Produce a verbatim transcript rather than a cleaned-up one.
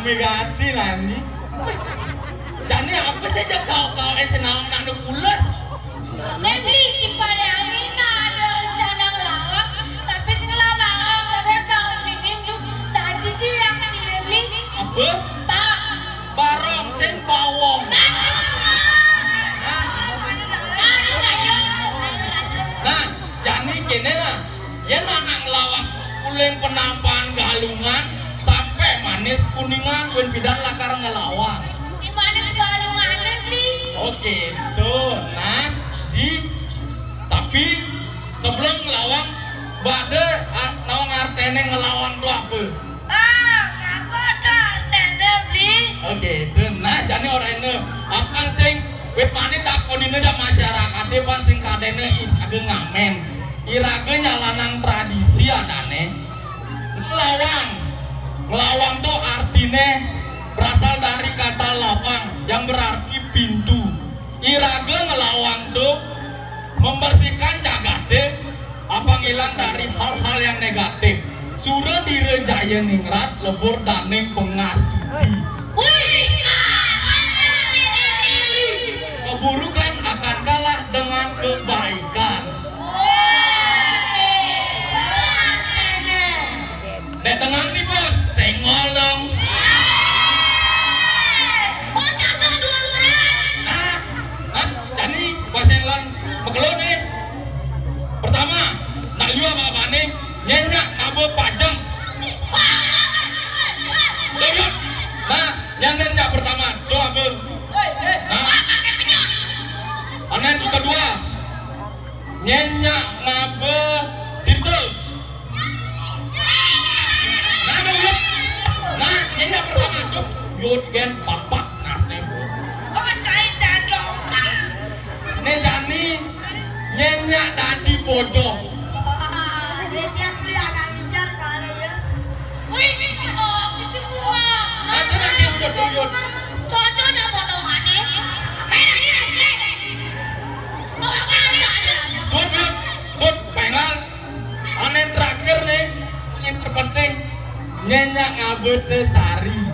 Megati nani. Jani apa saja kau-kau eh senawang nak pules? Lebi, di Paliangi ada rencana ngelawak, tapi sing ngelawak saja tahun ini tuh tadi jirak si Lebi. Apa? Pak. Barong sing bawong. Nah, jani kene nah. Yen anak ngelawak uling Penampakan Galungan sampai Manis Kuningan, win pidan lakar ngelawak. Di Manis Galungan nanti. Oke, tuh. Nah, di tapi sebelum ngelawak bade ah, nawang artene ngelawak tuh apa? Ah, apa tuh artene, Bli? Oke, tuh. Nah, jani orang ini apa sing wit mani takonine jak masyarakat pan sing kadene irage ngamen. Irage nyalanang tradisi adane. Ngelawang. Ngelawang tuh artine berasal dari kata lawang yang berarti pintu. Irage ngelawang tuh membersihkan jagate apa ngilang dari hal-hal yang negatif. Sura dira jaya ningrat lebur daning pengastudi. Wih, apa ini? Keburukan akan kalah dengan kebaikan. Wih, apa ini? Nek tenang nih bos, senggol dong. Nah, nah, jadi pas yang lan mekelon nih. Pertama, nak liu apa apa nih? Nyenyak apa pajang? Liu. Nah, yang nyenyak pertama, tuh apa? Nah, anen kedua, nyenyak ngaba tirta. Nah, nah, uyut. Nah, nyenyak pertama, cuk. Yut gen papak nasne. Oh, cai dadong. Ne jani nyenyak dadi bojo. Wah, dia tiap beli anak ngejar soalnya ya. Wih, oh, itu buah. Ada lagi uyut-uyut. Cocok ya potongannya. Main lagi, Reski. Mau apa lagi aja? Sud, sud, sud, pengal. Anen terakhir nih, yang terpenting, nyenyak ngabut sesari.